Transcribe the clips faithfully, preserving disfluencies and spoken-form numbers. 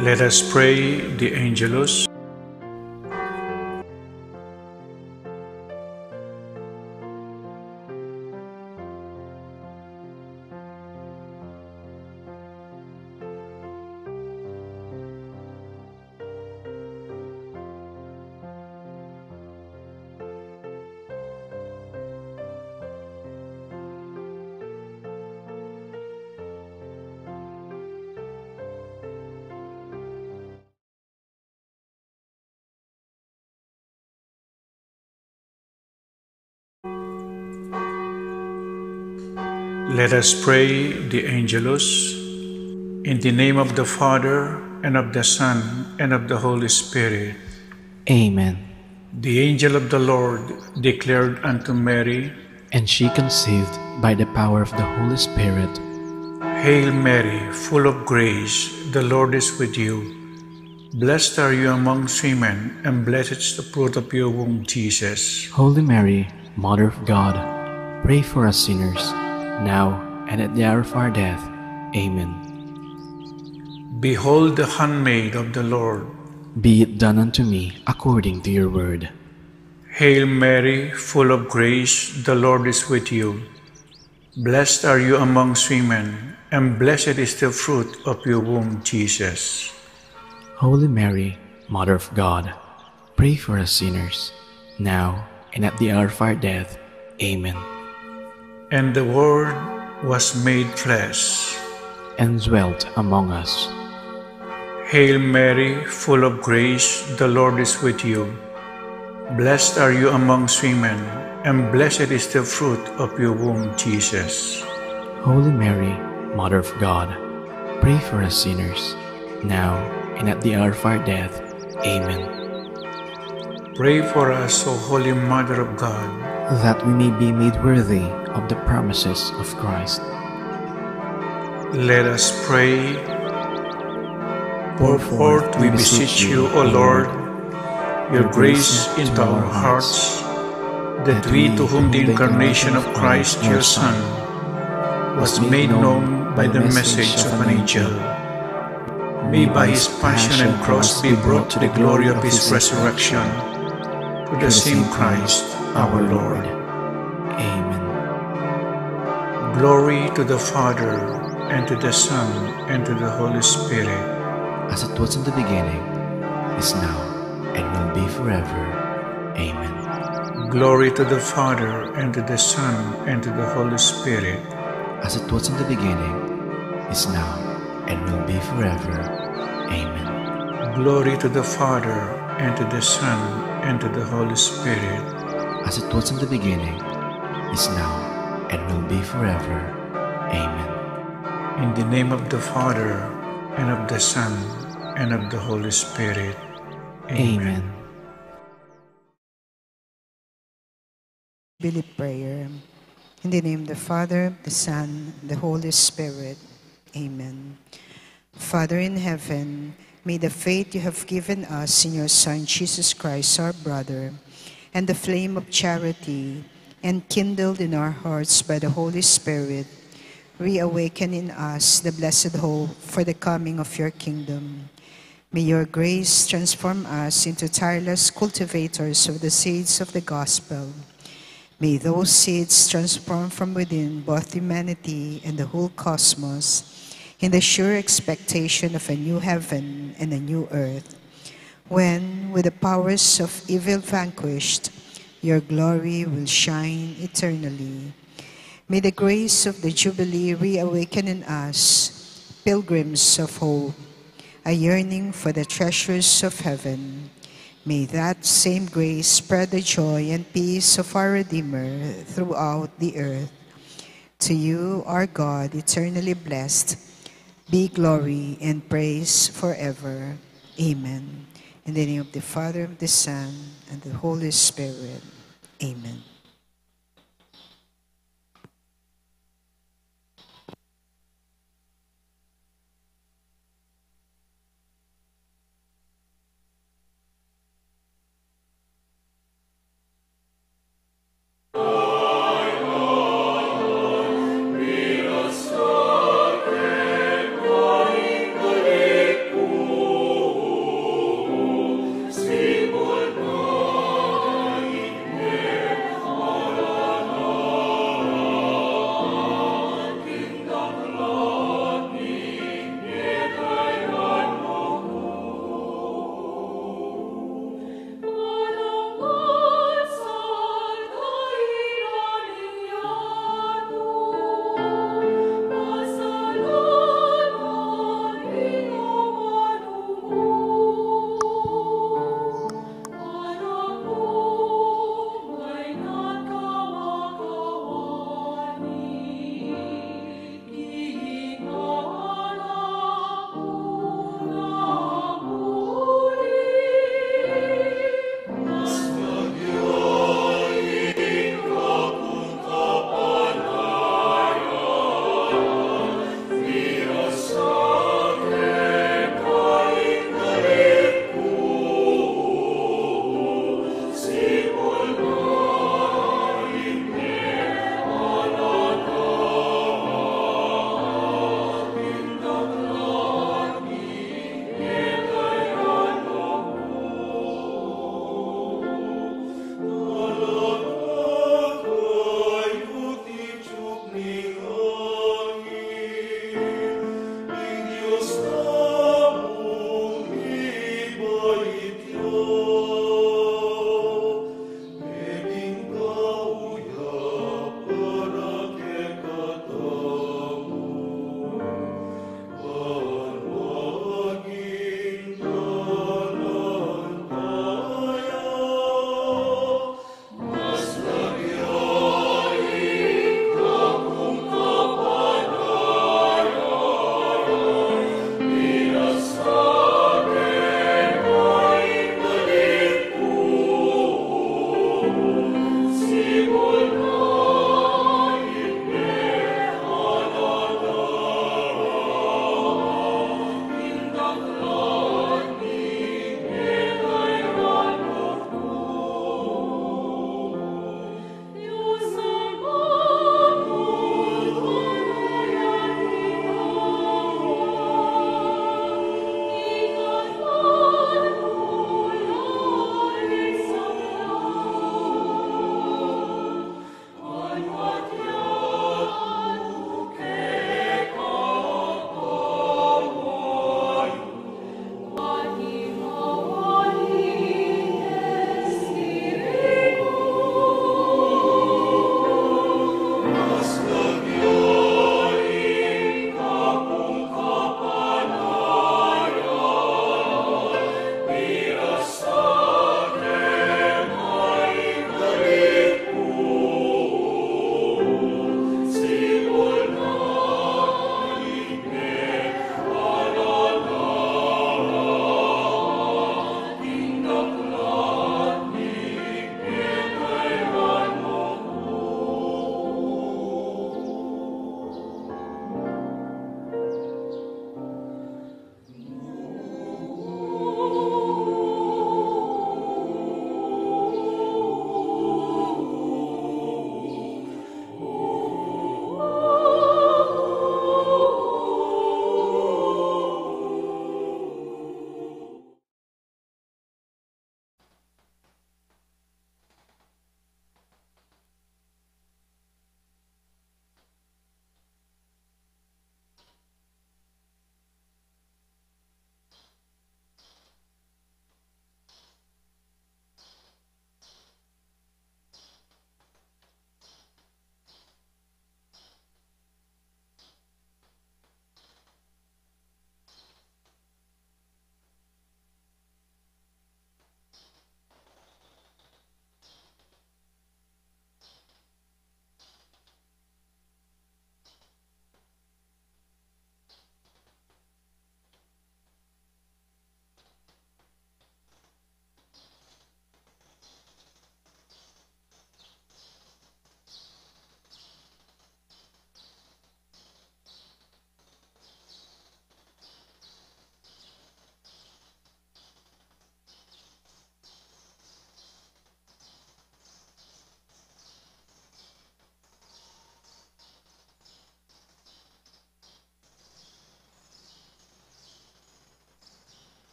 Let us pray the Angelus. Let us pray the Angelus. In the name of the Father, and of the Son, and of the Holy Spirit. Amen. The angel of the Lord declared unto Mary, and she conceived by the power of the Holy Spirit. Hail Mary, full of grace, the Lord is with you. Blessed are you amongst women, and blessed is the fruit of your womb, Jesus. Holy Mary, Mother of God, pray for us sinners, now and at the hour of our death. Amen. Behold the handmaid of the Lord. Be it done unto me according to your word. Hail Mary, full of grace, the Lord is with you. Blessed are you amongst women, and blessed is the fruit of your womb, Jesus. Holy Mary, Mother of God, pray for us sinners, now and at the hour of our death. Amen. And the Word was made flesh. And dwelt among us. Hail Mary, full of grace, the Lord is with you. Blessed are you amongst women, and blessed is the fruit of your womb, Jesus. Holy Mary, Mother of God, pray for us sinners, now and at the hour of our death. Amen. Pray for us, O Holy Mother of God. That we may be made worthy of the promises of Christ. Let us pray. Pour forth, we beseech you, O Lord, your grace into our hearts, that we, to whom the incarnation of Christ, your Son, was made known by the message of an angel, may by his passion and cross be brought to the glory of his resurrection, through the same Christ our Lord. Amen. Glory to the Father, and to the Son, and to the Holy Spirit. As it was in the beginning, is now, and will be forever. Amen. Glory to the Father, and to the Son, and to the Holy Spirit. As it was in the beginning, is now, and will be forever. Amen. Glory to the Father, and to the Son, and to the Holy Spirit. As it was in the beginning, is now, and will be forever. Amen. In the name of the Father, and of the Son, and of the Holy Spirit. Amen. Amen. Jubilee prayer. In the name of the Father, the Son, the Holy Spirit. Amen. Father in heaven, may the faith you have given us in your Son, Jesus Christ, our brother, and the flame of charity, enkindled in our hearts by the Holy Spirit, reawaken in us the blessed hope for the coming of your kingdom. May your grace transform us into tireless cultivators of the seeds of the gospel. May those seeds transform from within both humanity and the whole cosmos in the sure expectation of a new heaven and a new earth, when, with the powers of evil vanquished, your glory will shine eternally. May the grace of the Jubilee reawaken in us pilgrims of hope, a yearning for the treasures of heaven. May that same grace spread the joy and peace of our Redeemer throughout the earth. To you, our God, eternally blessed, be glory and praise forever. Amen. In the name of the Father, of the Son, and the Holy Spirit. Amen.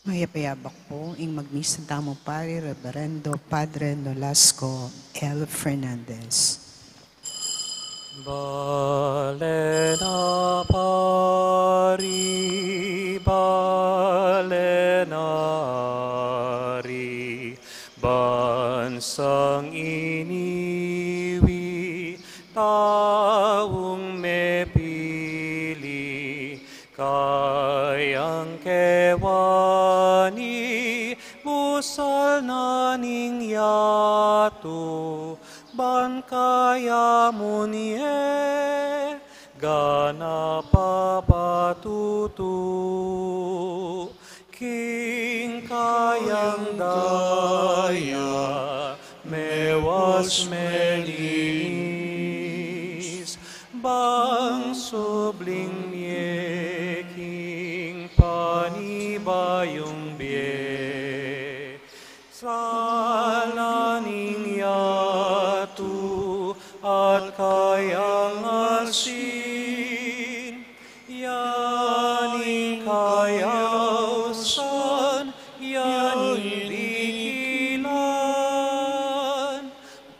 Mayap a abak pu ing magmisa tamu pari, Reverendo Padre Nolasco L. Fernandez. Bale na pari, bale na ari, bansang iniwi, taung mepili, kayang kewani, busal na ning yatu, ban kaya mu ne ganap a patutu. King kayang daya, mewas melinis, bang subling mie king panibayung bie. Sala ning yatu at kayang asin, ya ning kayausan, ya ning dikilan.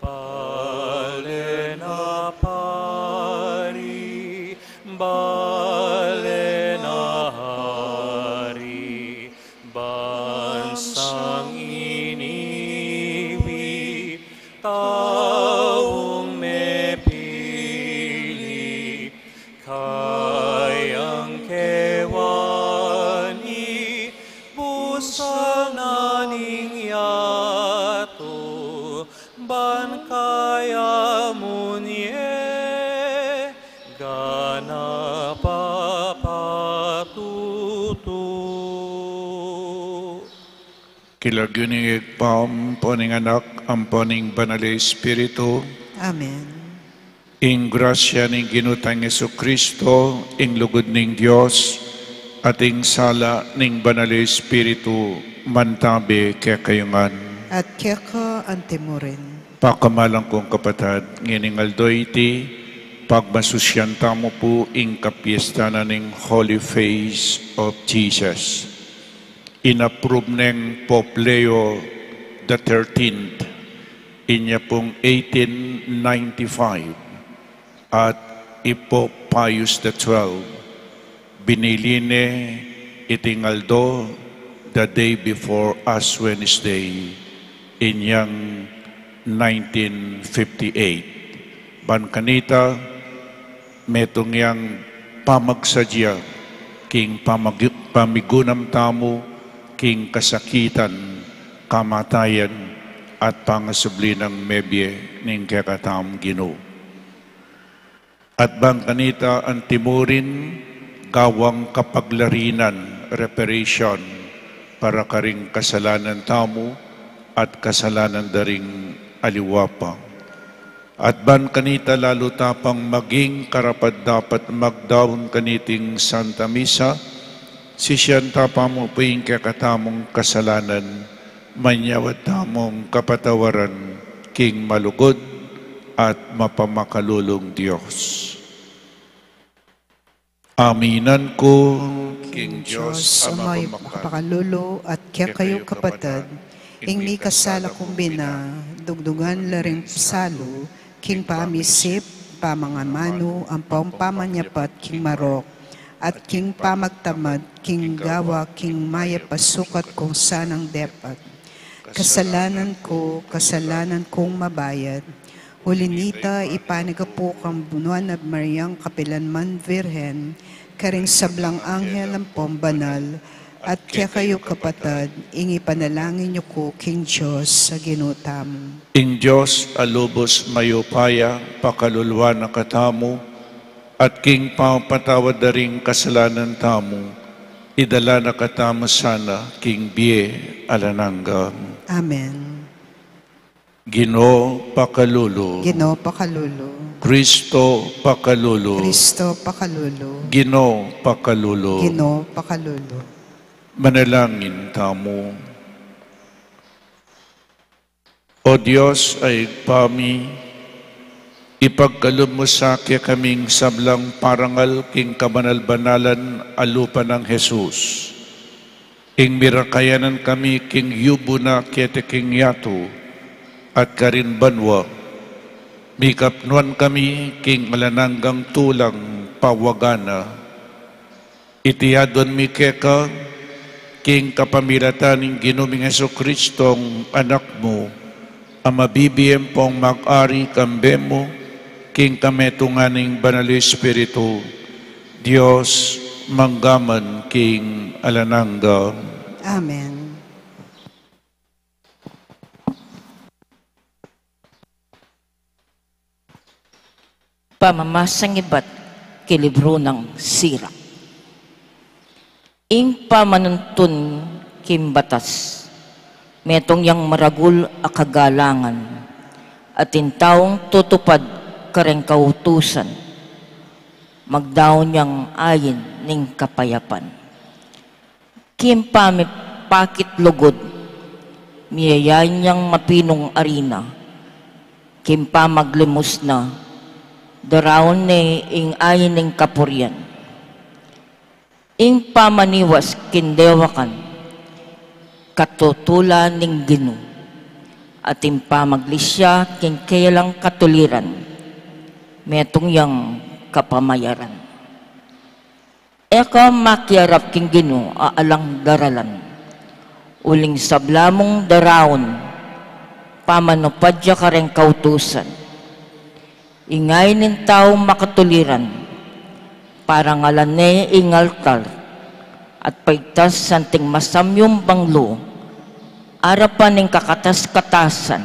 Bale na pari, bale na ari, bansang iniwi, taung mepili, kayang kewani, busal na ning yatu, ban kaya mu ne ganap a patutu. King lagyu ning Ibpa, ampo ning Anak, ampo ning Banal a Espiritu. Amen. Ing grasya ning Ginu tang Jesucristo, ing lugud ning Dios, at ing sala ning Banal a Espiritu, mantabe kekayu ngan. At keka antimurin. Pakamalan kung kapatad, ngening aldo iti, pagmasusyan tamu pu ing kapiestan ning Holy Face of Jesus. In-approve neng Pope Leo the thirteenth, inya pung eighteen ninety-five, at i Pope Pius the twelfth, binili ne iting aldo, the day before Ash Wednesday, inyang nineteen fifty-eight. Ban kanita, metung yang pamagsadya king pamag-, pamigunam tamu king kasakitan, kamatayan, at pangasubli nang mebie ning kekatamung Ginu. At ban kanita antimurin, gawang kapaglarinan, reparation, para karing kasalanan tamu at kasalanan da ring aliwa pa. At ban kanita lalu ta pang maging karapat-dapat magdaun kaniting Santa Misa, sisian ta pa mu pu ing kekatamung kasalanan, manyawad tamung kapatawaran king malugud at mapamakalulung Dios. Aminan ku king Dios a mapakalulu at kekayu kapatad, ing mikasala kung bina, dugdugan la ring salu, king pamisip, pamangamanu, ampong pamanyapat king marok, at king pamagtamad king gawa king mayap a sukat kung sanang depat. Kasalanan ku, kasalanan kung mabayad. Uli nita, ipanyawad ku pu kang Nuan a Mariang kapilanman Virgen, karing sablang anghel ampong banal, at kekayu kapatad, ing ipanalangin yu ku king Dios a Ginu tamu. Ing Dios a lubus mayupaya, pakaluluan na katamu, at king pamapatawad da ring kasalanan tamu, idala na katamu sana king bie alang angga. Amen. Ginu, pakalulu. Ginu, pakalulu. Kristo, pakalulu. Kristo, pakalulu. Ginu, pakalulu. Ginu, pakalulu. Manalangin tamu. O Dios a Ibpa mi, ipagkalub mu sa kekaming sablang parangal king kabanal-banalan a lupa nang Jesus. Ing mirakayanan kami king yubu na keti king yatu at karin banua, mikapnuan kami king alang anggang tulang pawagan na. Iti aduan mi keka king kapamilatan ning Ginu ming Jesucristong Anak mu, a mabibie ampong mag-ari kambe mu king kametungan ning Banal Espiritu, Dios, mangga man king alang angga. Amen. Pamamasang ibat king libru nang Sira. Ing pamanuntun king batas, metung yang maragul a kagalangan, at ing taung tutupad kareng kautusan, magdaun yang ain ning kapayapan. King pamipakit lugud, miyayain yang mapinung arina. King pamaglimus na, daraun ne ing ain ning kapurian. Ing pamaniwas king dewakan, katutula ning Ginu. At ing pamaglisya king kelang katuliran, metung yang kapamayaran. E ka makiarap king Ginu a alang daralan, uling sabla mung daraun, pamanupad ya kareng kautusan. Ing ain ning tau makatuliran, parangalan ne ing altar, at paigtas anting masamyum banglu, arapan ning kakatas-katasan.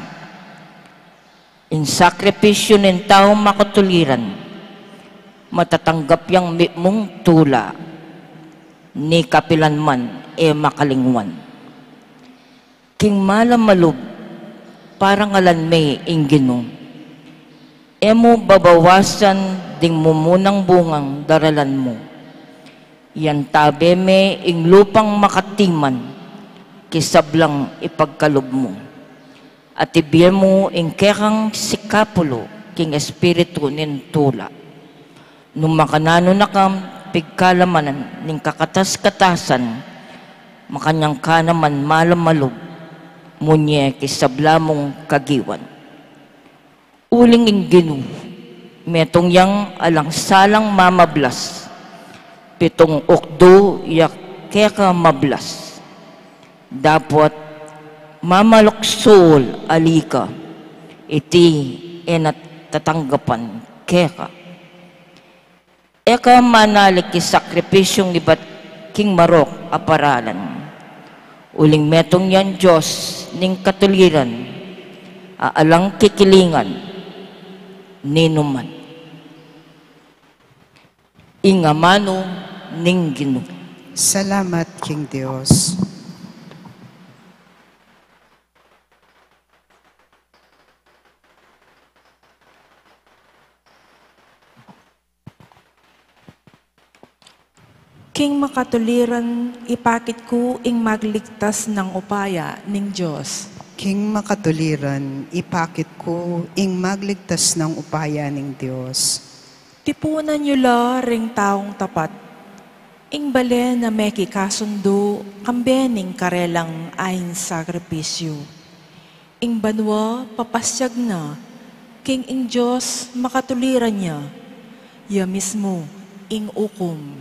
Ing sakripisyu ning tau makatuliran, matatanggap yang mitmung tula, ni kapilan man e makalingwan. King malamalub, parangalan me ing Ginu. E mu babawasan ding mumunang bungang daralan mu. Iyantabe me ing lupang makatiman, king sablang ipagkalub mu. At ibie mu ing kekang sikapulu king espiritu ning tula. Nung makananu na kang pigkalamanan ning kakatas-katasan, makanyan ka naman malamalub, munye king sabla mung kagiwan. Uling ing Ginu, metung yang alang salang mamablas, pitung ukdu ya keka mablas. Dapot mamaluksul ali ka, iti e na tatanggapan keka. E ka manalik king sakripisyung ibat king marok a paralan. Uling metung yang Dios ning katuliran, a alang kikilingan ninuman. Ing amanu ning Ginu. Salamat king Dios. King makatuliran, ipakit ku ing magligtas nang upaya ning Dios. King makatuliran, ipakit ku ing magligtas nang upaya ning Dios. Tipunan yu la ring taung tapat, ing balen a mekikasundu kambe ning karelang ain sakripisyu. Ing banua papasyag na, king ing Dios makatuliran ya, ya mismu ing ukum.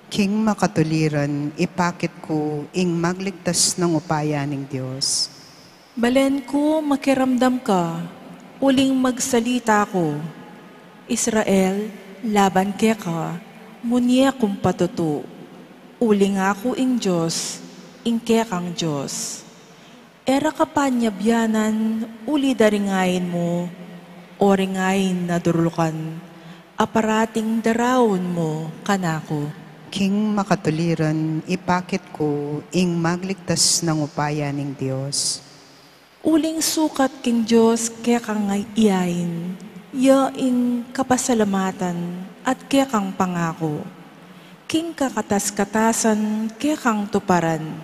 King makatuliran, ipakit ku ing magligtas nang upaya ning Dios. Balen ku makiramdam ka, uling magsalita ku, Israel, laban keka, munye kung patutu. Uling aku ing Dios, ing kekang Dios. E ra ka panyabyanan uli da ring ain mu, o ring ain a durulukan, a parating daraun mu kanaku. King makatuliran, ipakit ku ing magligtas nang upaya ning Dios. Uling sukat king Dios kekang iyain, ya ing kapasalamatan at kekang pangaku. King kakatas-katasan kekang tuparan,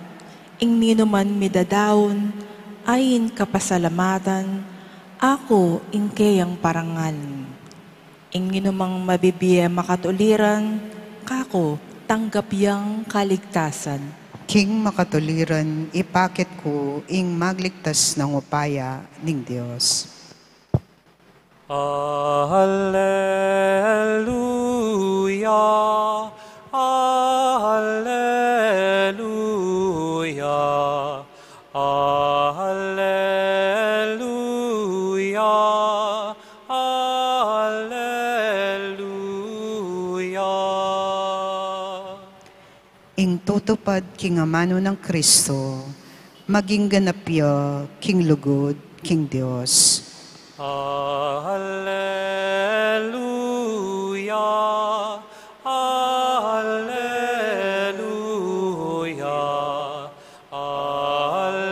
ing ninuman midadaun, ain kapasalamatan, aku ing keyang parangalan. Ing ninumang mabibie makatuliran, kaku tanggap yang kaligtasan. King makatuliran, ipakit ku ing magligtas nang upaya ning Dios. Alleluia, alleluia, alleluia, alleluia. Ing tutupad king amanu nang Kristo, maging ganap ya king lugud king Dios. Alleluia, alleluia, alleluia.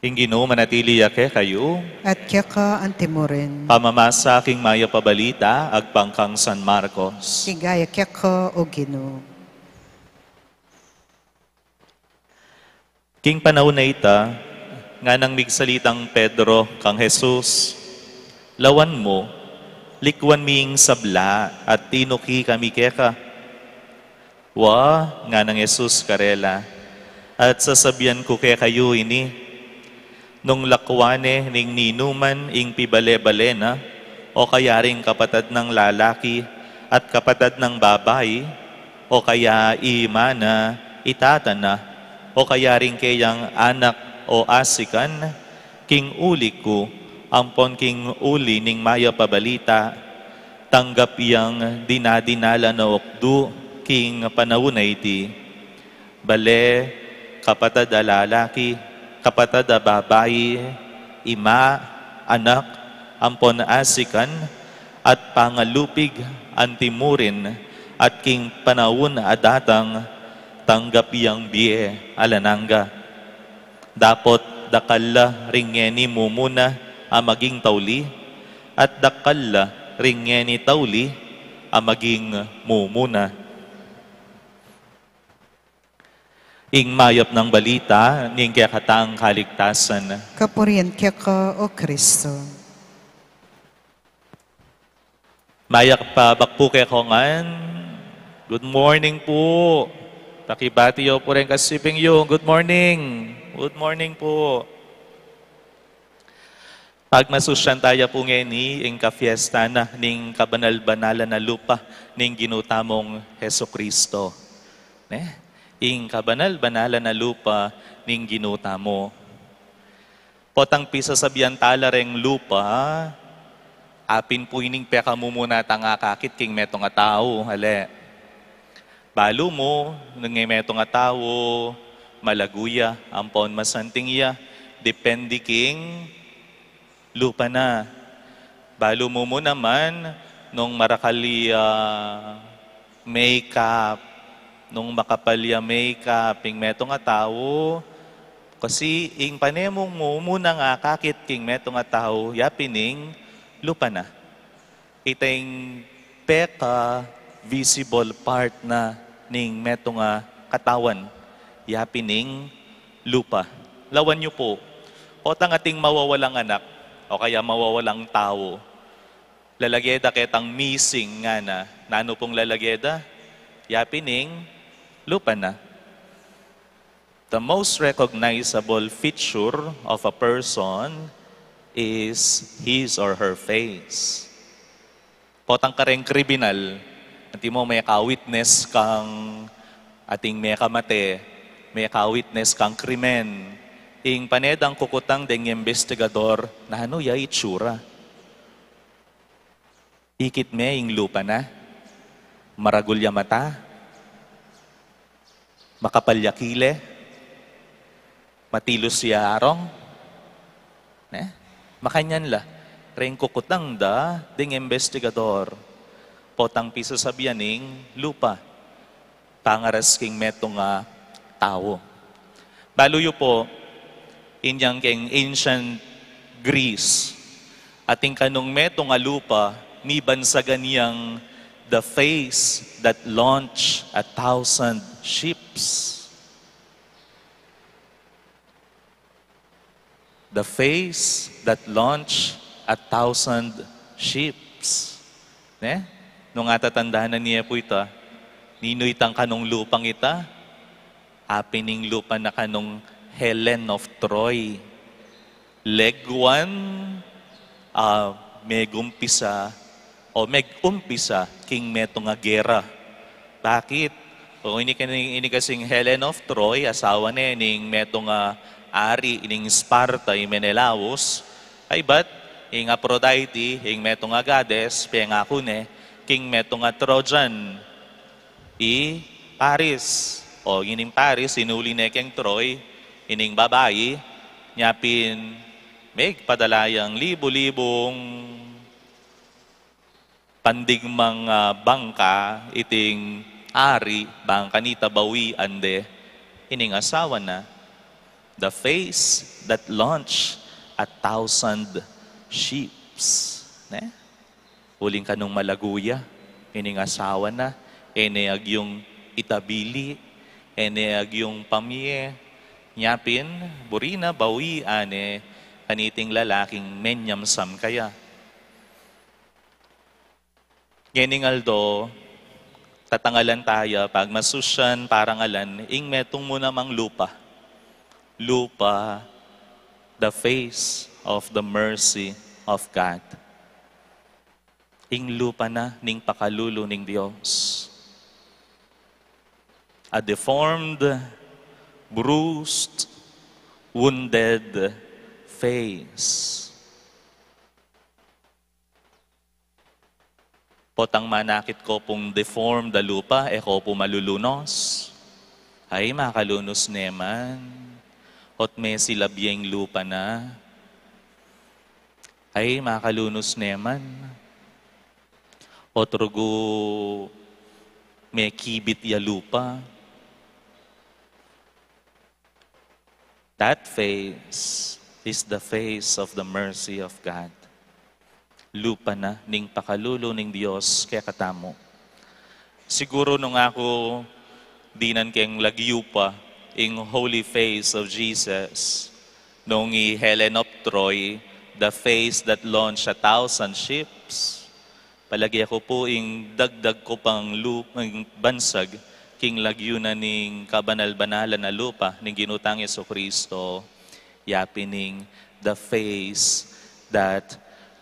Ing Ginu manatili ya kekayu. At keka antimurin. Pamamasa king Mayap a Balita agpang kang San Marcos. Ligaya keka, O Ginu. King panaun a ita, nganang migsalitang Pedro kang Jesus, "Lawan mu, likwan mi ing sabla at tinuki kami keka." "Wa," nganang Jesus karela, "at sasabian ku kekayu ini, nung lakwan ne ning ninuman ing pibale-bale na, o kaya ring kapatad nang lalaki at kapatad nang babai, o kaya i ima na, i tata na, o kaya ring keyang anak o asikan, king uli ku, ampon king uli ning Mayap a Balita, tanggap yang dinadinalan a okdu king panaun a iti. Bale, kapatad a lalaki, kapatad a babai, ima, anak, ampon asikan, at pangalupig antimurin, at king panaun a datang, tanggap yang bie alang angga. Dapot dakal la ring ngeni mumuna a maging tauli, at dakal la ring ngeni tauli a maging mumuna." Ing Mayap nang Balita ning kekatang kaligtasan. Kapurian keka, O Kristo. Mayap a bakpu keko ngan. Good morning pu. Pakibati yu pu ring kasiping yu. Good morning. Good morning pu. Pagmasusyan taya pu ngeni ing kapiesta na ning kabanal-banalan a lupa ning Ginu tamung Jesucristo. Ne? Ing kabanal-banalan a lupa ning Ginu tamu. Potang pisasabian tala reng lupa, apin pu ining pekamumuna tang akakit king metung a tau, ale. Balu mu, nung ing metung a tau, malagu ya, ampon masanting ya, depende king lupa na. Balu mu mu naman, nung marakal ya makeup, nung makapal ya makeup, ing metung a tau, kasi ing panemung mu munang akakit king metung a tau, ya pin ing lupa na. Ita ing peka-visible part na ning metung a katawan, ya pin ing lupa. Lawan yu pu, potang ating mawawalang anak, o kaya mawawalang tau, lalage da ketang missing ngana, nanu pung lalage da? Ya pin ing lupa na. The most recognizable feature of a person is his or her face. Potang kareng kriminal, antimo meka-witness kang ating mekamate, meka-witness kang krimen, ing pane dang kukutang deng imbestigador, nanu ya itsura? Ikit me ing lupa na? Maragul ya mata? Makapal ya kile? Matilus ya arong? Ne? Makanyan la reng kukutang da ding imbestigador. Potang pisasabian ing lupa pangaras king metung a tau. Balu yu pu, inyang keng ancient Greece, atin kanung metung a lupa, mibansagan yang the face that launch a thousand ships. The face that launched a thousand ships. Ne? Nung atatandanan ye pu ita, ninu itang kanung lupang ita, apining lupa na kanung Helen of Troy. Legwan, ah, megumpisa o megumpisa king metung a gera. Bakit? O ini, ini kasing Helen of Troy, asawa ne ning metung a ari ning Sparta, i Menelaus, kaybat ing Aphrodite, ing metung a goddess, pengaku ne king metung a Trojan, i Paris. O ining Paris, inuli ne keng Troy, ining babai, nya pin megpadala yang libu-libung pandigmang, ah, bangka iting ari, bang kanita bawian de ining asawa na. The face that launched a thousand ships. Ne? Uling kanung malagu ya, ining asawa na, e ne agyung itabili, e ne agyung pamie, nya pin, buri na bawian ne kaniting lalaking menyamsam kaya. Ngening aldo, tatangalan taya, pagmasusyan, parangalan ing metung mu namang lupa. Lupa, the face of the mercy of God. Ing lupa na ning pakalulu ning Dios. A deformed, bruised, wounded face. Potang manakit ko pung deformed a lupa, e ko pu malulunus? Ay, makalunus ne man. Ot mesilab ya ing lupa na. Ay, makalunus ne man. Ot rugu mekibit ya lupa. That face is the face of the mercy of God. Lupa na ning pakalulu ning Dios kekatamu. Siguru nung aku dinan keng lagyu pa ing holy face of Jesus, nung i Helen of Troy, the face that launched a thousand ships, palage ku pu ing dagdag ku pang lu-, ing bansag king lagyu na ning kabanal-banalan a lupa ning Ginu tang Jesucristo, yapin ing the face that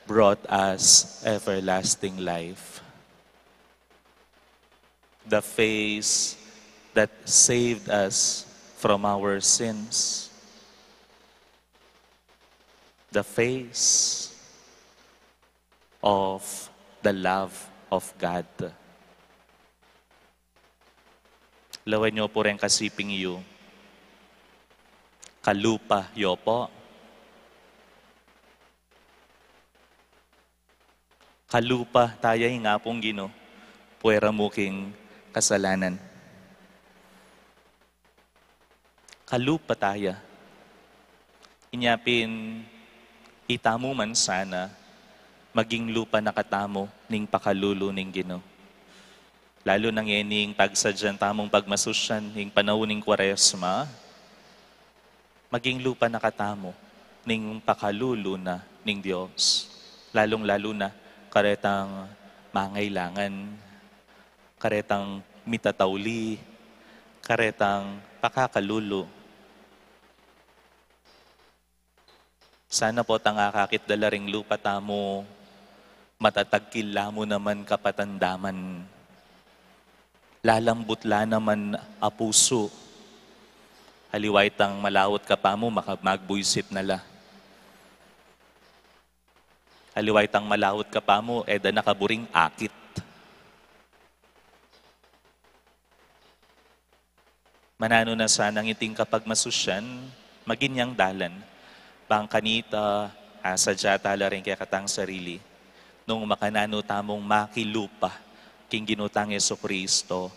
brought us everlasting life. The face that saved us from our sins. The face of the love of God. Lawen yu pu reng kasiping yu. Kalupa yu pu. Kalupa taya ing Apung Ginu, puera mu king kasalanan. Kalupa taya. Inya pin itamu man sana, maging lupa na katamu ning pakalulu ning Ginu. Lalu na ngening pagsadyan tamung pagmasusyan ing panaun ning Kuaresma, maging lupa na katamu ning pakalulu na ning Dios. Lalung-lalu na, karetang mangailangan, karetang mitatauli, karetang pakakalulu. Sana potang akakit da la ring lupa tamu, matatagkil la mu naman kapatandaman. Lalambut la naman a pusu. Aliwa itang malaut ka pamu, maka-, magbuisit na la. Aliwa itang malaut ka pamu, e da na kaburing akit. Mananu na sanang iting kapagmasusyan, maging yang dalan, bang kanita, asadya tala ring kekatang sarili, nung makananu tamung makilupa king Ginu tang Jesucristo,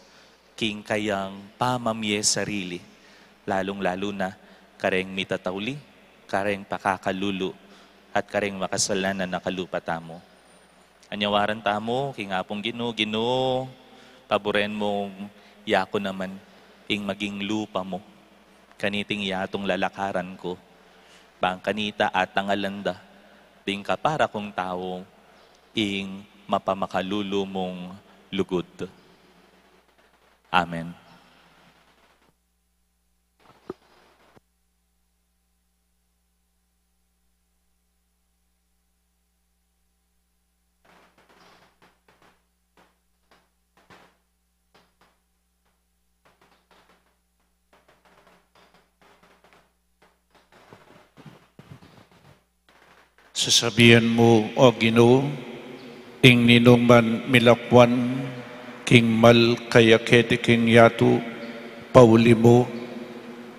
king kayang pamamie sarili, lalung-lalu na kareng mitatauli, kareng pakakalulu, at kareng makasalanan a kalupa tamu. Anyawaran tamu king Apung Ginu, Ginu, paburen mung yaku naman ing maging lupa mu kaniting yatung lalakaran ku. Bang kanita atangalan da ding kapara kung tau ing mapamakalulu mung lugud. Amen. Sasabian mu, O Ginu, ing ninung man milakwan king mal kaya keti king yatu, pauli mu,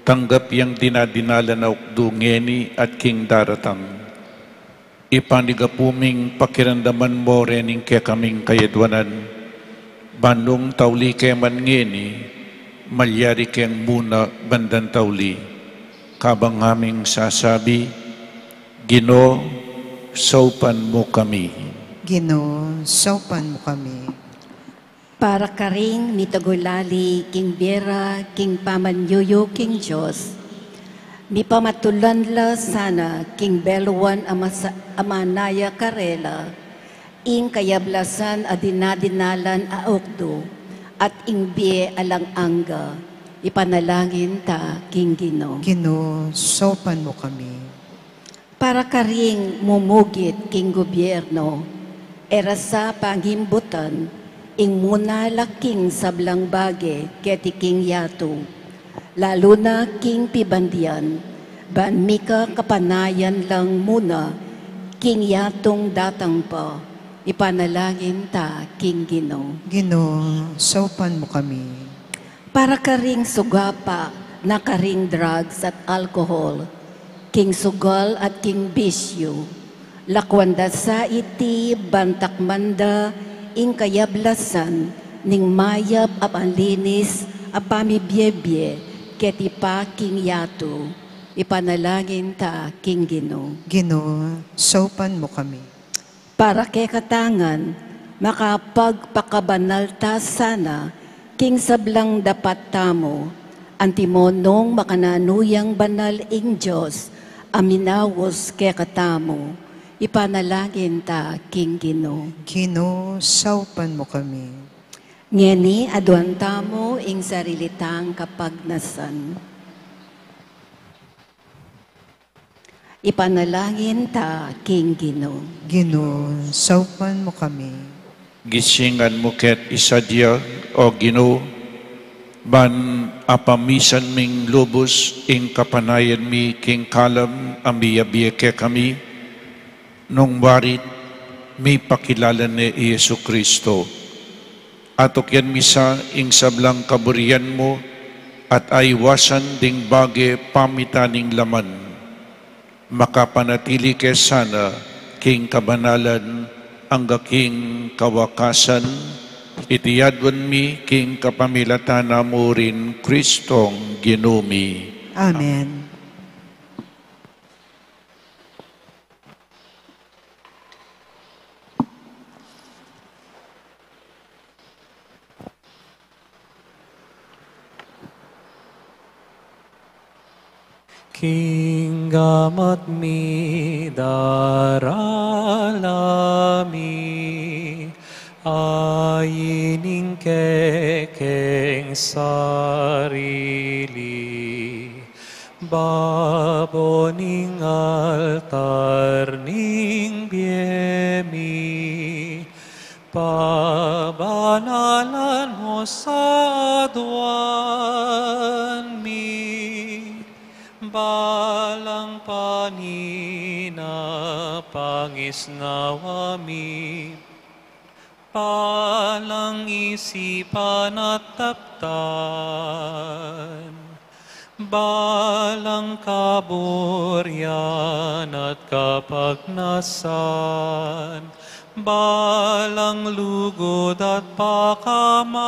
tanggap yang dinadinalan a ukdu ngeni at king daratang. Ipanigapu ming pakiramdaman mo rening kekaming kayadwanan, ban nung tauli ke man ngeni, malyari keng muna bandang tauli. Kabang ngaming sasabi, Ginu, saupan mu kami. Ginu, saupan mu kami. Para karing mitagulali king bie ra king pamanyuyu king Dios, mipamatulan la sana king beluan a masa-, a manaya karela, ing kayablasan a dinadinalan a ukdu, at ing bie alang angga, ipanalangin ta king Ginu. Ginu, saupan mu kami. Para karing mumugit king gubyernu, e ra sa pangimbutan ing muna la king sablang bage keti king yatu, lalu na king pibandian, ban mika kapanayan lang muna king yatung datang pa, ipanalangin ta king Ginu. Ginu, saupan mu kami. Para karing sugapa na karing drugs at alcohol, king sugal at king bisyu, lakwan da sa iti ban takman da ing kayablasan ning mayap a panlinis a pamibiebie keti pa king yatu, ipanalangin ta king Ginu. Ginu, saupan mu kami. Para kekata ngan, makapagpakabanal ta sana king sablang dapat tamu, antimo nung makananu yang banal ing Dios a minaus kekatamu, ipanalangin ta king Ginu. Ginu, saupan mu kami. Ngeni aduan tamu ing sarili tang kapagnasan. Ipanalangin ta king Ginu. Ginu, saupan mu kami. Gisingan mu ket isadia, O Ginu, ban apamisan ming lubus ing kapanayan mi king kalam a miyabie kekami, nung warit mipakilala ne i Jesu Cristo. Atukyan mi sa ing sablang kaburian mu at aiwasan ding bage pamitan ning laman. Makapanatili ke sana king kabanalan angga king kawakasan, iti aduan mi king kapamilatan na mu ring Kristong Ginu mi. Amen. King gamat mi darala mi, ain ing kekeng sarili. Babo ning altar ning bie mi, pabanalan mo sa aduan mi, balang panina pangisnawa mi, balang isipan at taptan, balang kaburian at kapagnasan, balang lugud at pakamal,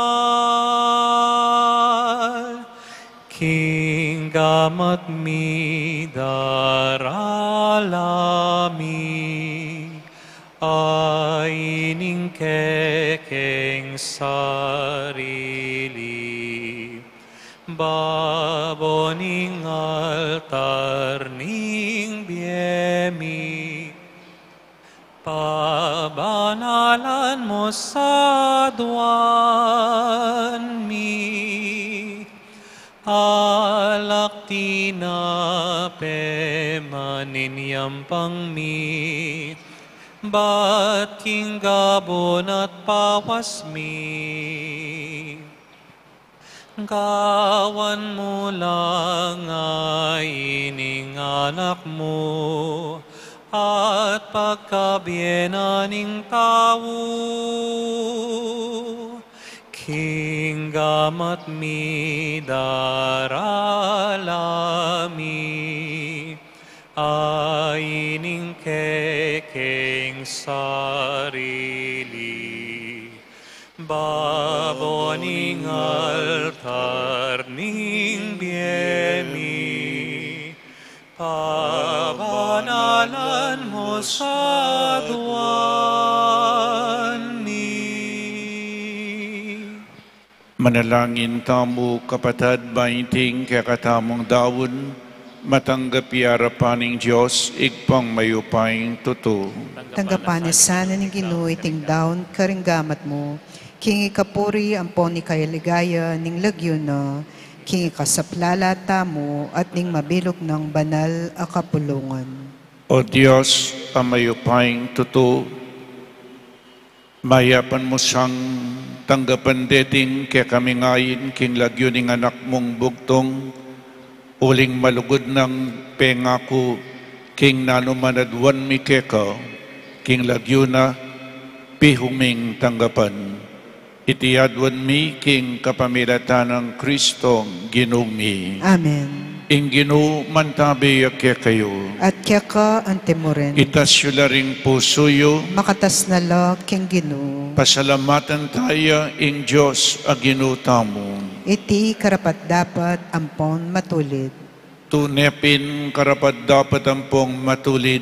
king gamat mi darala mi, ain ing kekeng sarili. Babo ning altar ning saduan mi, alak tinape man ing yampang mi, bat king gabun at pawas mi. Gawan mu la ngan ining anak mu, at pagkabie na ning tau, king gamat mi darala mi, a ining kekeng sarili, babo ning altar ning bie mi, pabanalan mu saduan mi. Manalangin tamu, kapatad, ba iting kekatamung daun, matanggap ya arapan ning Dios, Ibpang mayupayang tutu. Tanggapan na sana ning Ginu iting daun karing gamat mu, king ikapuri ampon ikaligaya ning lagyu na, king ikasaplala tamu at ning mabilug nang banal a kapulungan. O Dios, a mayupayang tutu, mayapan mu sang tanggapan deting kekami ngeni king lagyu ning Anak mung bugtung, uling malugud nang pengaku king nanu man aduan mi keka, king lagyu na pihu ming tanggapan. Iti aduan mi king kapamilatan nang Kristong Ginu mi. Amen. Ing Ginu mantabi ya kekayu. At keka antimurin. Itas yu la ring pusu yu. Makatas na la king Ginu. Pasalamatan taya ing Dios a Ginu tamu. Iti karapat-dapat ampon matulid. Tune pin karapat-dapat ampong matulid,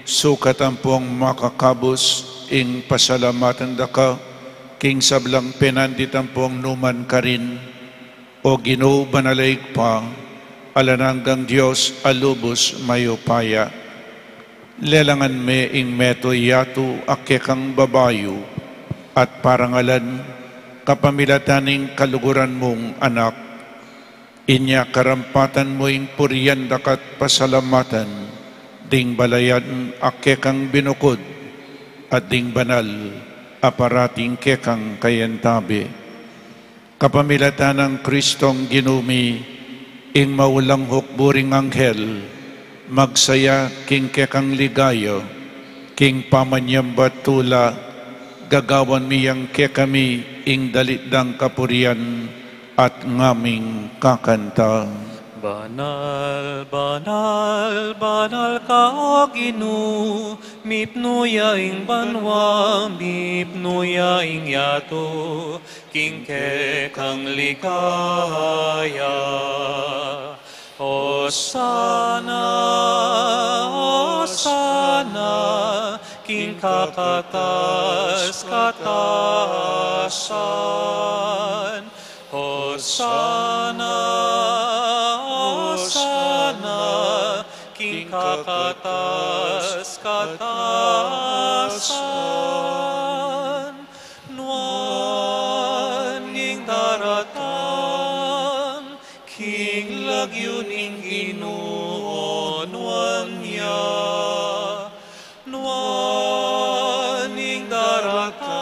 sukat ampong makakabus, ing pasalamatan da ka, king sablang penandit ampong numan karin, O Ginu, banal a Ibpa, alang anggang Dios a lubus mayupaya. Lelangan me ing meto yatu a kekang babayu, at parangalan, kapamilatan ning kaluguran mung Anak, inya karampatan mu ing purian da ka't pasalamatan, ding balayan a kekang binukud, at ding banal a parating kekang kayantabi. Kapamilatan nang Kristong Ginu mi, ing maulang hukbu ring anghel, magsaya king kekang ligaya, king pamanyambat tula, gagawan mi yang kekami ing dalit dang kapurian, at ngaming kakanta. Banal, banal, banal ka, O Ginu, mipnu ya ing banua, mipnu ya ing yatu, king kekang ligaya. Osana, Osana, king kakatas-katasan. Osana, Osana, king kakatas-katasan. Nuan ing daratang king lagyu ning Ginu, o nuan ya. Nuan ing daratang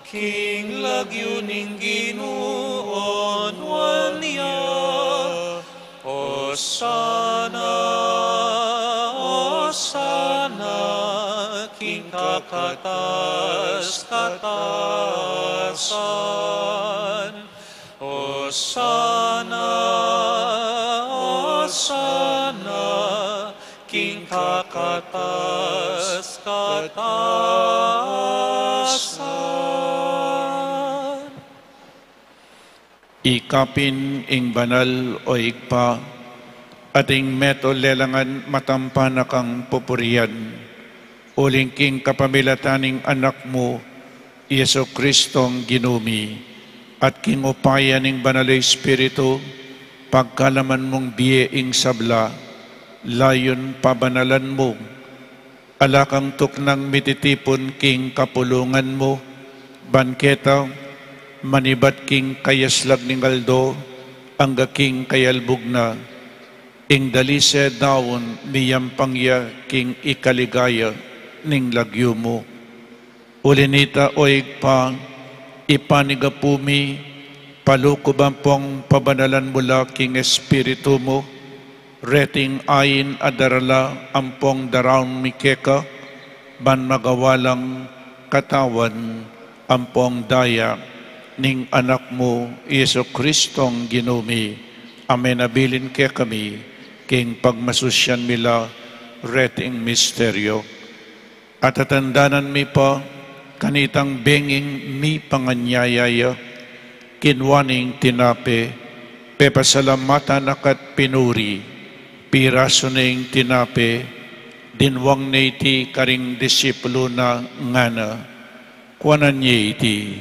king lagyu ning Ginu, o nuan ya. Osana, Osana, king kakatas-katasan. Osana, Osana, king kakatas-katasan. Ikapin ing banal, o Ibpa, at ing meto lelangan matampa na kang pupurian, uling king kapamilatan ning Anak mu, Jesu Kristong Ginu mi, at king upaya ning Banal a Espiritu, pagkalaman mung bie ing sabla, layun pabanalan mu, Ala kang tuknang mititipun king kapulungan mu, ban keta, manibat king kayaslag ning aldo, angga king kayalbug na, ing dalise daun miyampang ya king ikaligaya ning lagyu mu. Uli nita, o Ibpa, ipanigapu mi, palukuban pong pabanalan mu la king Espiritu mu, reting ain a darala ampong daraun mi keka, ban magawa lang katawan ampong daya ning Anak mu, Jesu-Cristong Ginu mi, a menabilin kekami, king pagmasusyan mi la reting misteryo. At tatandanan mi pa, kanitang benging mipanganyaya ya, kinua ne ing tinape, pepasalamatan na ka't pinuri, pirasu ne ing tinape, dinwang ne iti karing disipulu na ngana, kuanan ye iti,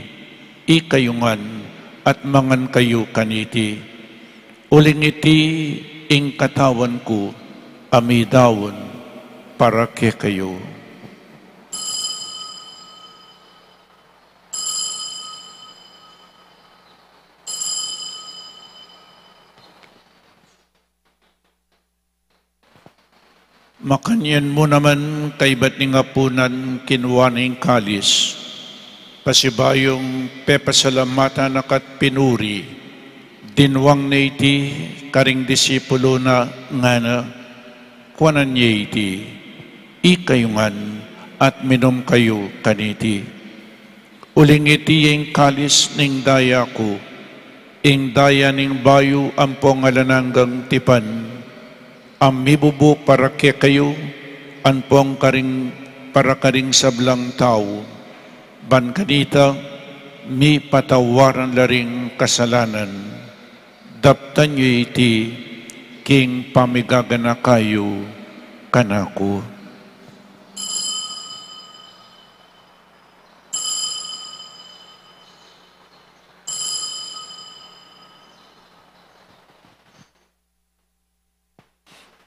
ikayu ngan, at mangan kayu kaniti. Uling iti ing katawan ku, a midaun para kekayu. Makanyan mu naman kaybat ning apunan, kinua ne ing kalis, pasibayung pepasalamatan na ka't pinuri, dinwang ne iti karing disipulu na ngana, kuanan ye iti, ikayu ngan, at minum kayu kaniti. Uling iti ing kalis ning daya ku, ing daya ning bayu ampong alang anggang tipan, a mibubu para kekayu, ampong karing, para karing sablang tau, ban kanita, mipatawaran la ring kasalanan. Daptan yu iti king pamigaganaka yu kanaku.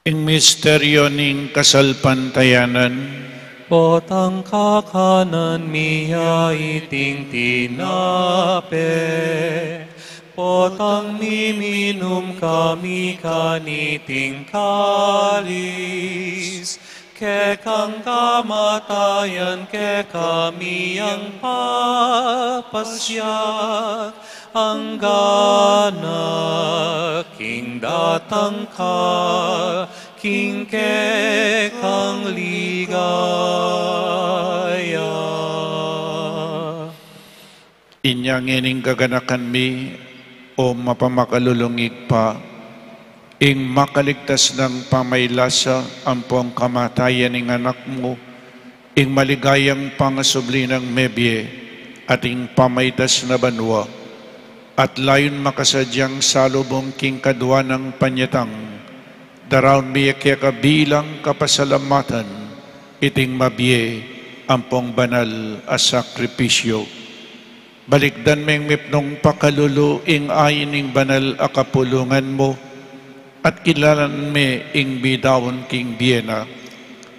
Ing misteryo ning kasalpantayanan. Potang kakanan mi ya iting tinape, potang miminum kami kaniting kalis, kekang kamatayan kekami yang papasiag, anggana king datang ka king kekang ligaya. Inya ngening gaganakan mi, o mapamakalulung Ibpa, ing makaligtas nang pamailasa ampong kamatayan ning Anak mu, ing maligayang pangasubli nang mebie, at ing pamaitas na banua, at layun makasadyang salubung king kadua nang panyatang, daraun mi keka bilang kapasalamatan, iting mabie ampong banal a sakripisyo. Balikdan meng mipnung pakalulu ing ain ning banal a kapulungan mu, at kilalan me ing bidaun king bie na,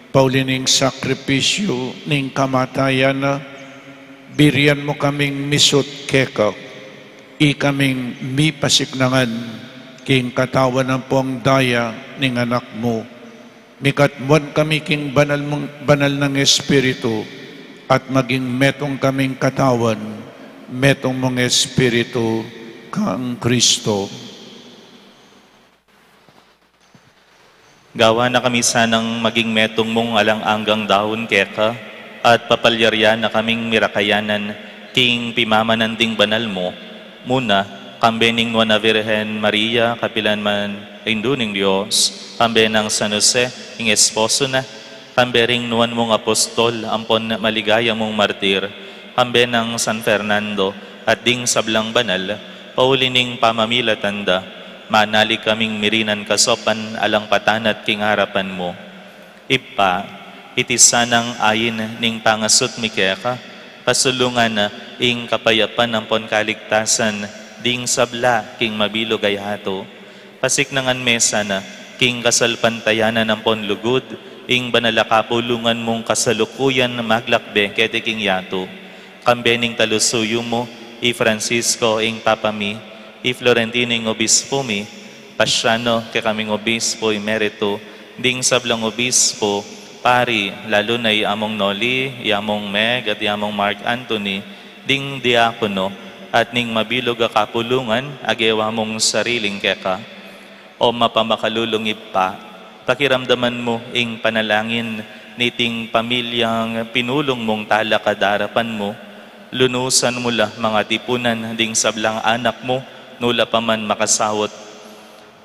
pauli ning sakripisyu ning kamatayan na, birian mu kaming misut keka, ikaming mipasiknangan king katawan ampong daya ning Anak mu. Mikatmuan kami king banal mung, banal nang Espiritu, at maging metung kaming katawan, metung mung Espiritu, kang Kristo. Gawan na kami sanang maging metung mung alang anggang daun keka, at papalyarian na kaming mirakayanan king pimamanan ding banal mu, muna, kambe ning Nuan a Virgen Maria, kapilan man Indu ning Dios, kambe nang San Jose, ing esposo na, kambe ring nuan mung apostol ampon maligaya mung martir, kambe nang San Fernando, at ding sablang banal, pauli ning pamamilatan da, manalig kaming mirinan kasaupan alang patanat king arapan mu. Ibpa, iti sanang ain ning pangasut mi keka, pasulungan na ing kapayapan ampon kaligtasan ding sabla king mabilug a yatu. Pasiknangan me sana king kasalpantayanan ampon lugud Ing banal a kapulungan mung kasalukuyan maglakbe keti king yatu. Kambe ning talusuyu mu, i Francisco ing Papa mi, i Florentino ing Obispo mi, Paciano, kekaming Obispo Emerito, ding sablang Obispo, Pari, lalu na i Among Noli, i Among Meg, at i Among Mark Anthony, ding diakono, at ning mabilug a kapulungan, a gewa mung sariling keka. O mapamakalulung Ibpa, pakiramdaman mu ing panalangin niting pamilyang pinulung mung talakad arapan mu, lunusan mu la mangatipunan ding sablang anak mu, nu la pa man makasaut.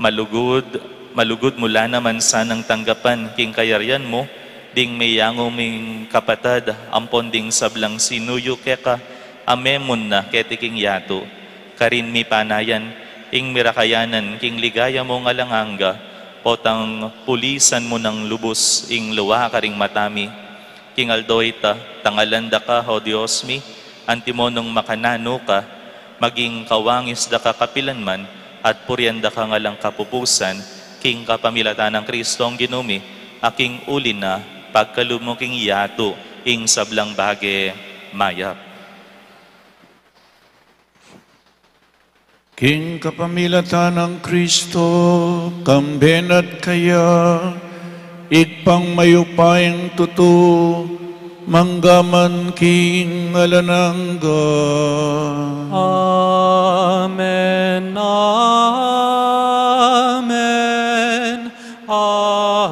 Malugud, malugud mu la naman sanang tanggapan king kayarian mu, ding meyangu ming kapatad ampon ding sablang sinuyu keka, a memun na keti king yatu. Karin mipanayan, ing mirakayanan king ligaya mung alang angga, potang pulisan mu nang lubus ing lua karing mata mi. King aldo ita, tangalan da ka, O Dios mi, antimo nung makananu ka, maging kawangis da ka kapilan man, at purian da kang alang kapupusan, king kapamilatan nang Kristong Ginu mi, a king uli na, pagkalub mu king yatu, ing sablang bage mayap. King kapamilatan nang Kristo, kambe na at kaya, Ibpang mayupayang tutu, mangga man king alang angga. Amen, amen, amen.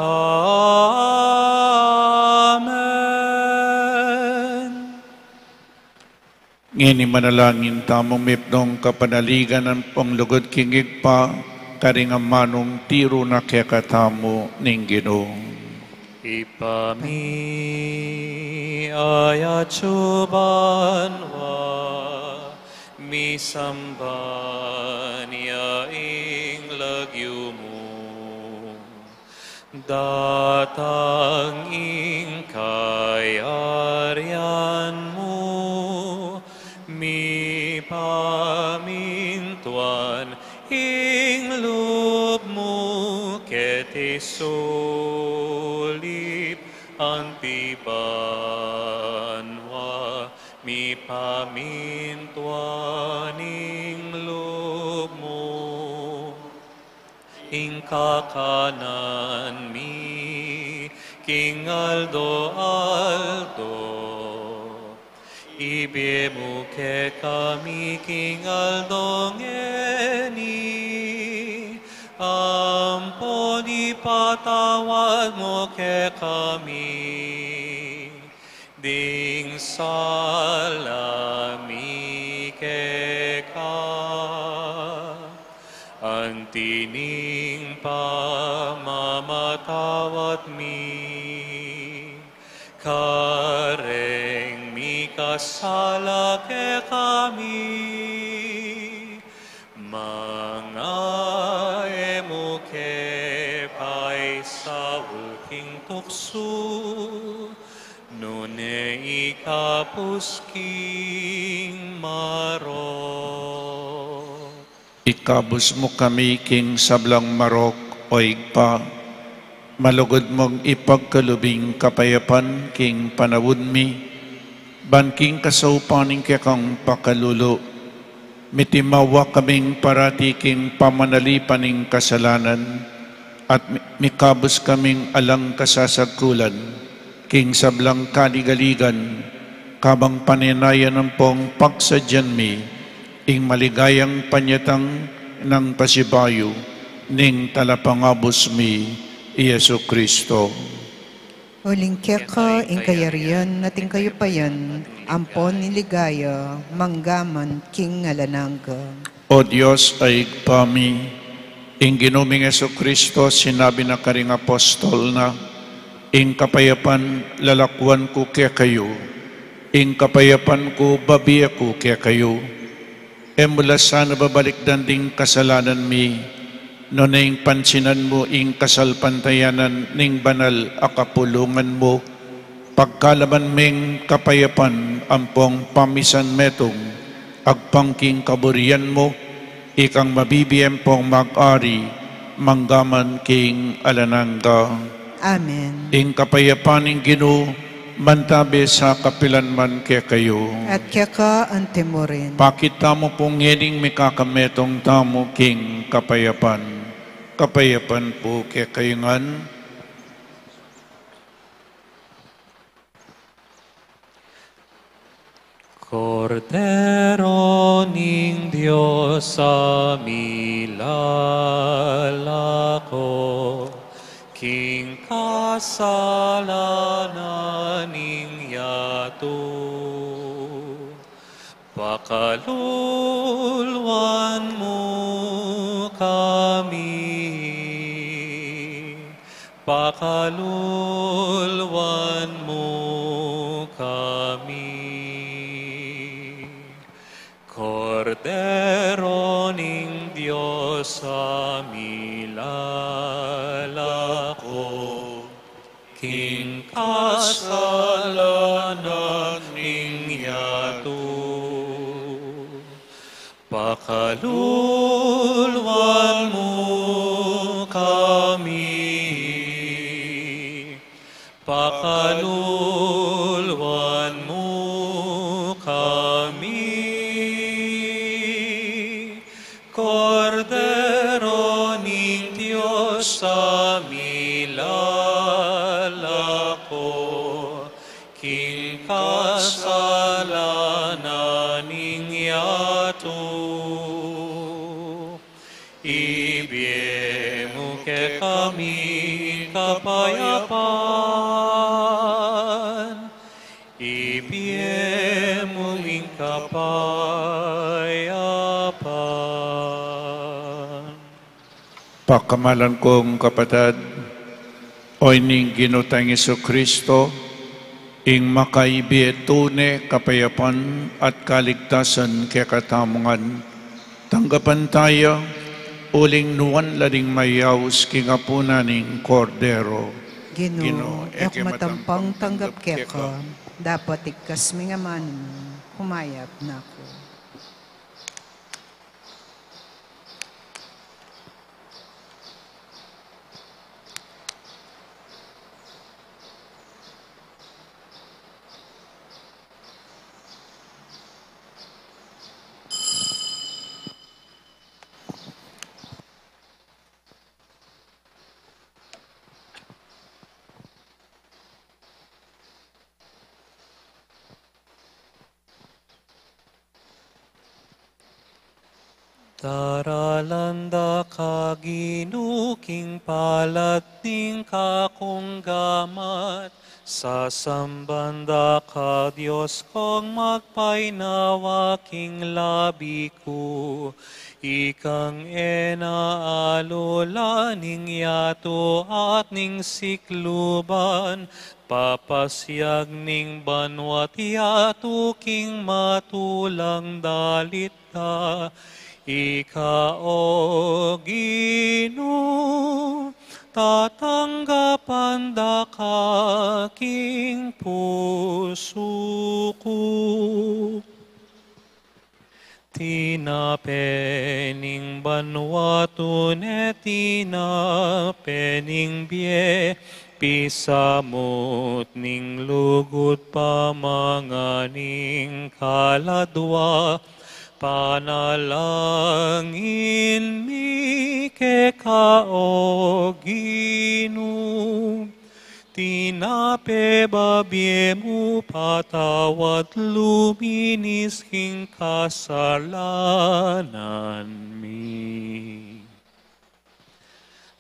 Ngeni manalangin tamu mipnung kapanaligan ampong lugud king Ibpa, karing amanung tiru na kekatamu ning Ginu. Ibpa mi, atsu ka banua, misamban ya ing lagyu mu. Datang ing kayarian mu, mipamintuan ing lub mu keti sulip anti banua, mipamintuan ing lub mu. Ing kakanan mi king aldo-aldo, ibie mu kekami king aldo ngeni, ampon ipatawad mu kekami ding sala mi keka, anti ning pamamatawad mi kareng mikasala kekami. Manga e mu ke paisaul king tuksu, nune ikabus king marok. Ikabus mu kami king sablang marok, O Ibpa, malugud mung ipagkalub ing kapayapan king panaun mi, ban king kasaupan ning kekang pakalulu, mitimawa kaming parati king pamanalipan ning kasalanan, at mi-, mikabus kaming alang kasasagkulan king sablang kaligaligan, kabang panenayan ampong pagsadyan mi ing maligayang panyatang nang pasibayu ning Talapangabus mi, i Jesu Kristo. Uling keka ing kayarian at ing kayupayan, ampon ing ligaya, mangga man king alang angga. O Dios a Ibpa mi, ing Ginu ming Jesu Kristo, sinabi na karing apostol na, ing kapayapan lalakuan ku kekayu, ing kapayapan ku babie ku kekayu. E mu la sana babalikdan ding kasalanan mi, nune ing pansinan mu ing kasalpantayanan ning banal a kapulungan mu, pagkalaman ming kapayapan ampong pamisan metung, agpang king kaburian mu, ikang mabibie ampong mag-ari, mangga man king alang angga. Amen. Ing kapayapan ning Ginu mantabe sa kapilan man kekayu. At keka antimurin. Pakit tamu pung ngening mikakametung tamu king kapayapan. Kapayapan pu kekayu ngan. Kordero ning Dios a milalako king kasalanan ning yatu, pakalulwan mu kami. Pakalulwan mu kami. Kordero ning Dios a milalako king kasalanan ning yatu, pakalulwan mu kami. Pakalulwan mu kami. Kordero ning Dios a milalako king kasalanan ning yatu, ibie mu kekami kapayapan. Ibie mu ing kapayapan. Pakamalan kung kapatad, o ning Ginu tang Jesucristo, ing makaibie tune kapayapan at kaligtasan kekatamu ngan, tanggapan taya, uling nuan la ding mayaus king apunan ning Kordero. Ginu, Ginu, e ku matampang tanggap keka, dapot igkas mu ing amanu mu, kumayap na ku. Daralan da ka Ginu king palat ning kakung gamat, sasamban da ka Dios kung magpainawa king labi ku. Ikang e na alula ning yatu at ning sikluban, papasiag ning banua't yatu king matulang dalit da. Ika, o Ginu, tatanggapan da ka king pusu ku. Tinape ning banua tune tinape ning bie, pisamut ning lugud pamangan ning kaladua, panalangin mi keka, o Ginu. Tinape babie mu patawad luminis king kasalanan mi.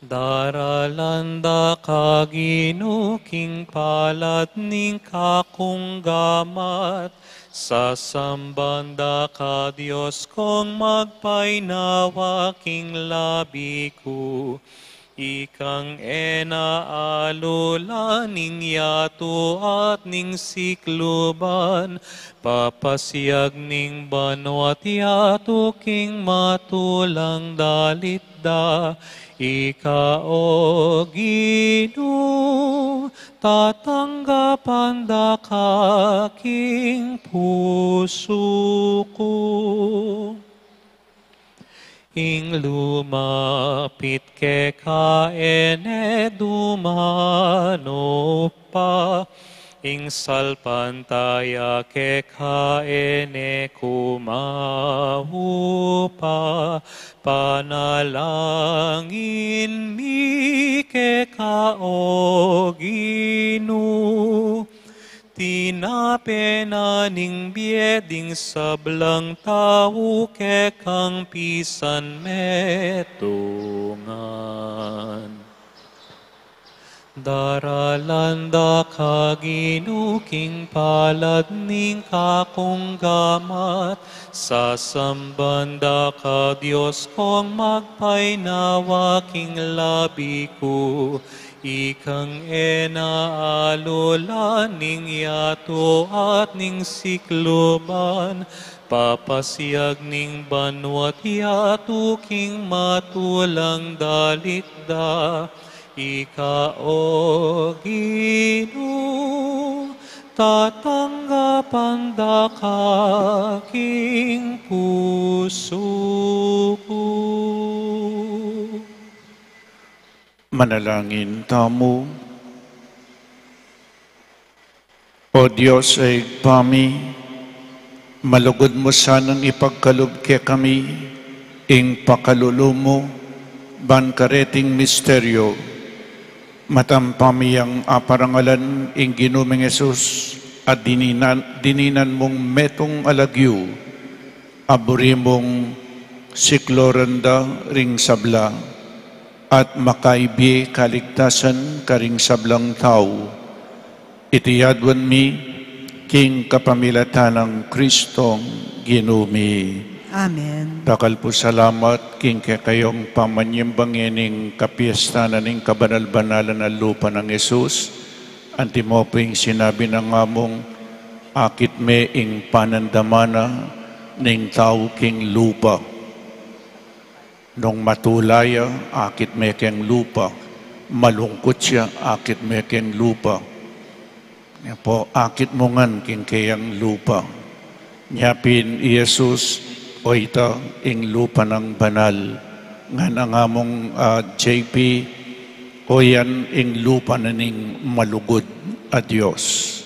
Daralan da ka Ginu king palat ning kakung gamat, sasamban da ka Dios kung magpainawa king labi ku. Ikang e na alula ning yatu at ning sikluban, papasiag ning banua't yatu king matulang dalit da. Ika, o Ginu, tatanggapan da ka king pusu ku. Ing lumapit keka e ne dumanu pa, ing salpantaya keka e ne kumau pa, panalangin mi keka, o Ginu. Tinape na ning bie ding sablang tau kekang pisan metungan. Daralan da ka Ginu king palad ning kakung gamat, sasamban da ka Dios kong magpainawa king labi ku, ikang e na alulan ning yatu at ning sikluban, papasiag ning banua't yatu king matulang dalit da. Ika, o Ginu, tatanggapan da ka king pusu ku. Manalangin tamu. O Dios a Ibpa mi, malugud mu sanang ipagkalub kekami ing pakalulu mu ban kareting misteryo, matampa mi yang aparangalan ing Ginu ming Jesus, a dininan, dininan mung metung a lagyu, a buri mung sikluran da ring sabla, at makaibie kaligtasan karing sablang tau. Iti aduan mi king kapamilatan nang Kristong Ginu mi. Amen. Dakal pu salamat king kekayung pamanyimba ngening kapiestan na ning kabanal-banalan a lupa nang Jesus. Antimo pu ing sinabi na ngamung, akit me ing panandamana ning tau king lupa. Nung matula ya, akit me keng lupa. Malungkut ya, akit me keng lupa. Nya pu, akit mu ngan king keyang lupa. Nya pin i Jesus, o ita ing lupa nang banal. Ngan a ngamung, ah, J P, o yan ing lupa na ning malugud a Dios.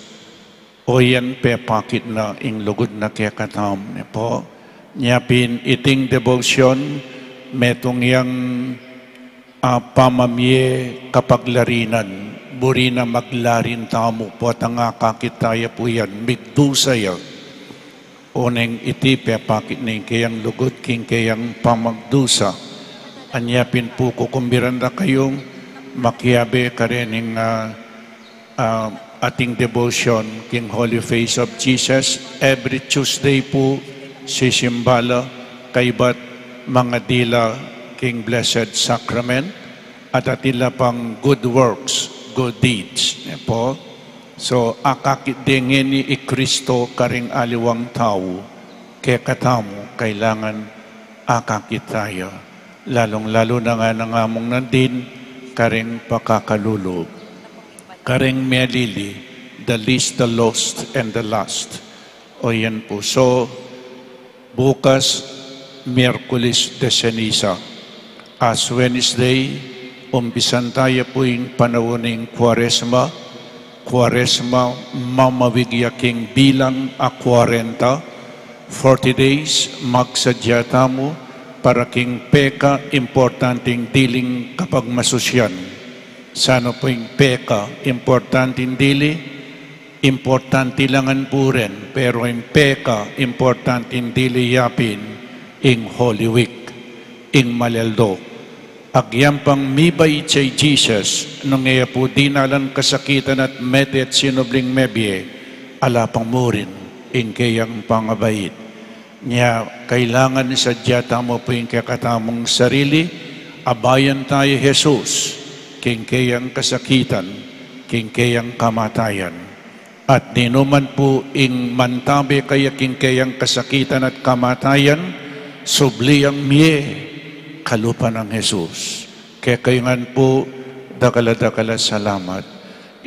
O yan pepakit na ing lugud na kekatamu, ne pu. Nya pin iting debosyon, metung yang, ah, pamamie kapaglarinan, buri na maglarin tamu, potang akakit taya pu yan, migdusa ya. Oneng iti pepakit ning keyang lugud king keyang pamagdusa. Anya pin pu kukumbiran da kayung makiabe karening, ah, ah, ating devotion king Holy Face of Jesus. Every Tuesday pu, sisimba la kaybat mangadila king Blessed Sacrament, at atin la pang good works, good deeds. Ne pu? So, akakit de ngeni i Kristo karing aliwang tau, kekatamu, kailangan akakit taya. Lalung-lalu na nga nang among nandin, karing pakakalulu. Karing melili, the least, the lost, and the last. O yan pu. So, bukas, Miyerkules de Ceniza. Ash Wednesday, umpisan taya pu ing panaun ning Kuaresma. Kuaresma, mamawig ya king bilang a kwarenta, forty days, magsadya tamu para king peka importanting diling kapagmasusyan. Sana pu ing peka importanting dili, importanti la ngan pu rin, pero ing peka importanting dili ya pin, ing Holy Week, ing Maleldo. Agyang pang mibait ya i Jesus, nung e ya pu dinalan kasakitan at mete at sinubling mebie, ala pa mu rin ing keyang pangabait. Nya, kailangan isadya tamu pu ing kekatamung sarili, abayan taya i Jesus, king keyang kasakitan, king keyang kamatayan. At ninuman pu ing mantabe kaya king keyang kasakitan at kamatayan, subli yang mie kalupa nang Jesus. Kekayu ngan pu, dakal a dakal a salamat.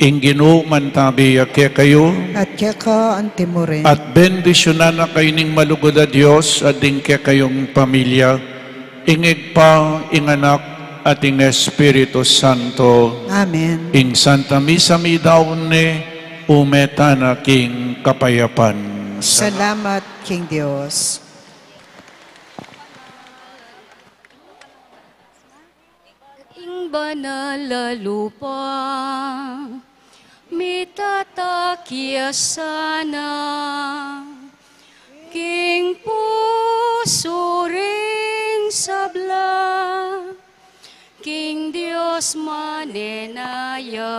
Ing Ginu mantabe ya kekayu. At keka anti mu rin. At bendisyunan na kayu ning malugud a Dios, at ding kekayung pamilya, Ing Ibpa, ing Anak, at ing Espiritu Santo. Amen. Ing Santa Misa midaun ne, ume tana king kapayapan. Salamat king Dios. Ing banal a lupa, mitatak ya sana king pusu ring sabla, king Dios manenaya.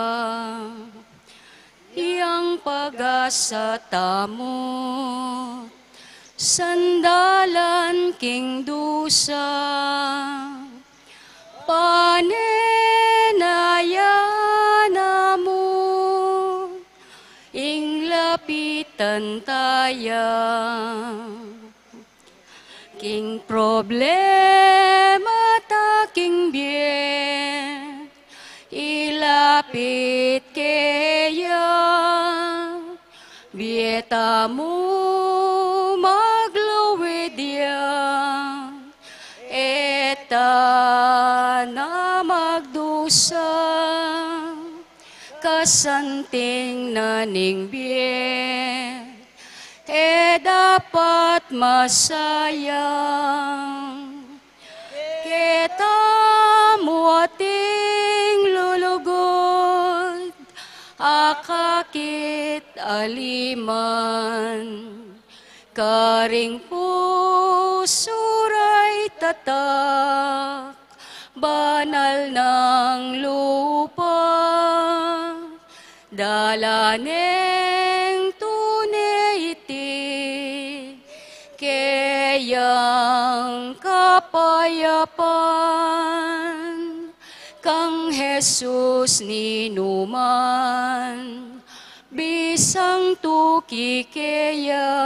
Yang pag-asa tamu, sandalan king dusa, panenayan na mu, ing lapitan taya. King problema ta king bie, ilapit keya, bie tamu magluid ya, e ta na magdusa, kasanting na ning bie, e dapat masayang. Keta mu ating lulugud, akakit aliman, karing pusu ra'y tatak, banal nang lupa, dala neng tune iti keyang kapayapan. Kang Jesus ninuman bisang tuki keya,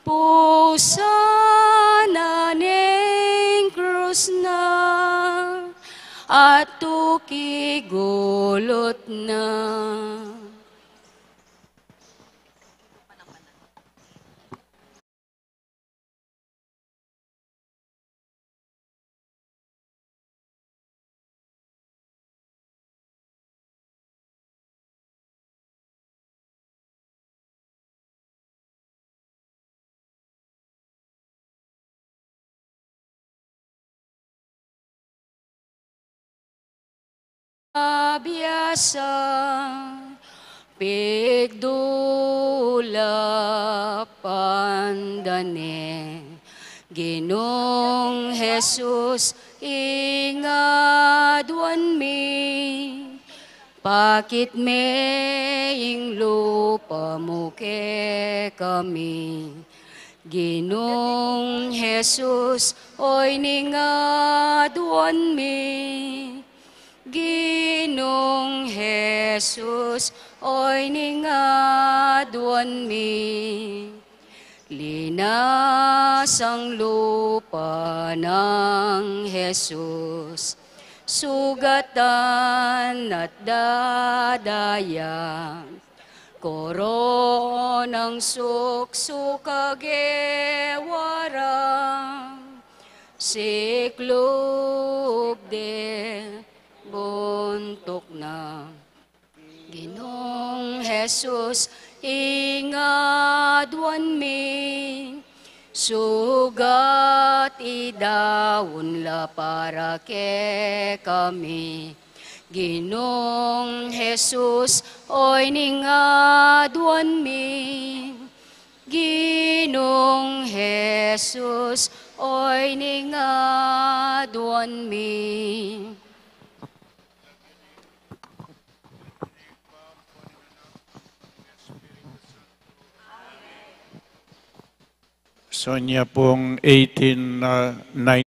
pusan na neng krus na, at tuki gulut na. Abiasa, pigdulapan da ne, Ginung Jesus, ing aduan mi, pakit me ing lupa mu kekami. Ginung Jesus, oy ning aduan mi. Ginung Jesus, oy ning aduan mi. Linasang lupa nang Jesus, sugatan at dadayan, koronang suksuk a gewa ra, siklub de buntuk na. Ginung Jesus, ing aduan mi, sugat idaun la para kekami. Ginung Jesus, oy ning aduan mi. Ginung Jesus, oy ning aduan mi. Sonia pung eighteen, uh, nine.